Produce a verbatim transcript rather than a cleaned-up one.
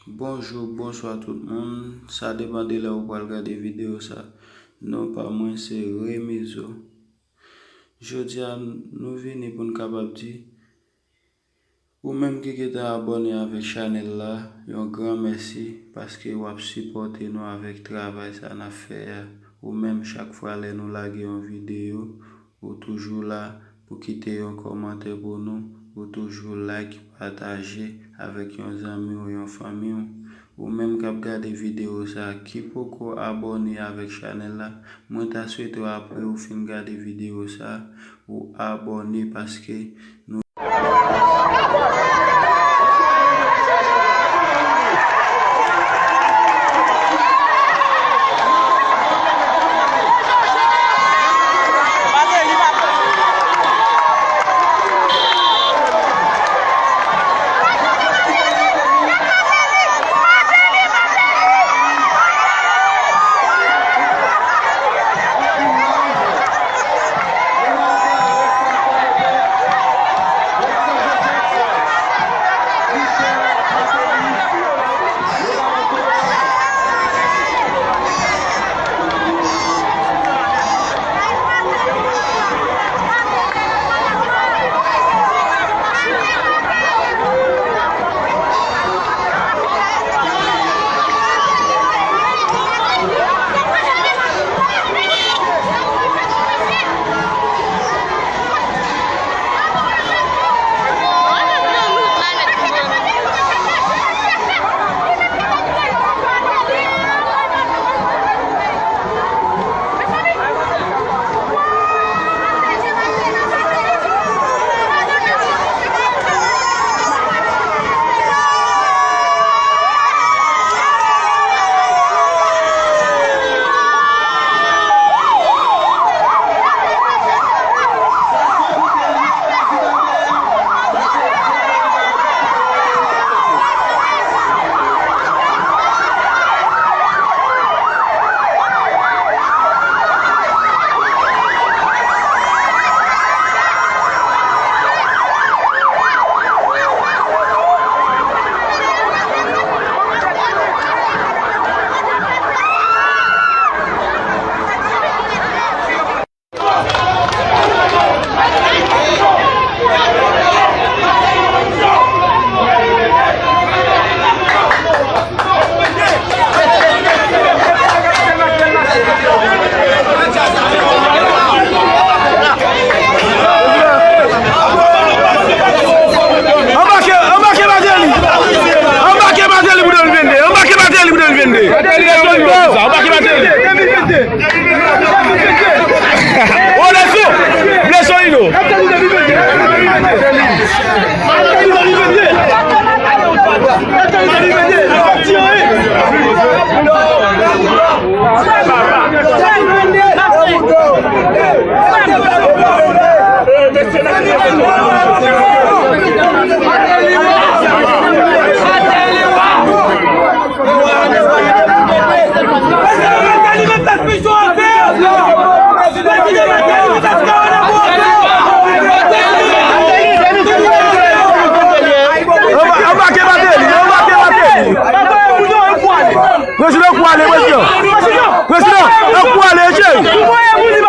Bonjou, bonswa tout moun. Sa depann de lè ou pral gade videyo sa. Non pa mwen se Remizo. Jodi a nou vini pou n kapab di ou menm ki gentan abòne avèk chanèl la, yon gran mèsi paske w ap sipòte nou avèk travay sa n ap fè a. Ou menm chak fwa lè nou lage yon videyo, ou toujou la pou kite yon kòmantè pou nou, ou toujou like, pataje avèk yon zanmi w, yon fanmi w. Ou menm k ap gade videyo sa ki poko abòne avèk chanèl la, mwen ta swete w apre ou fin gade videyo sa, ou abòne paske nou Anbake, anbake Martelly! Anbake Martelly pou de mil vennde! Anbake Martelly pou de mil vennde! Anbake Martelly! Ô, Leso! Leso Ino!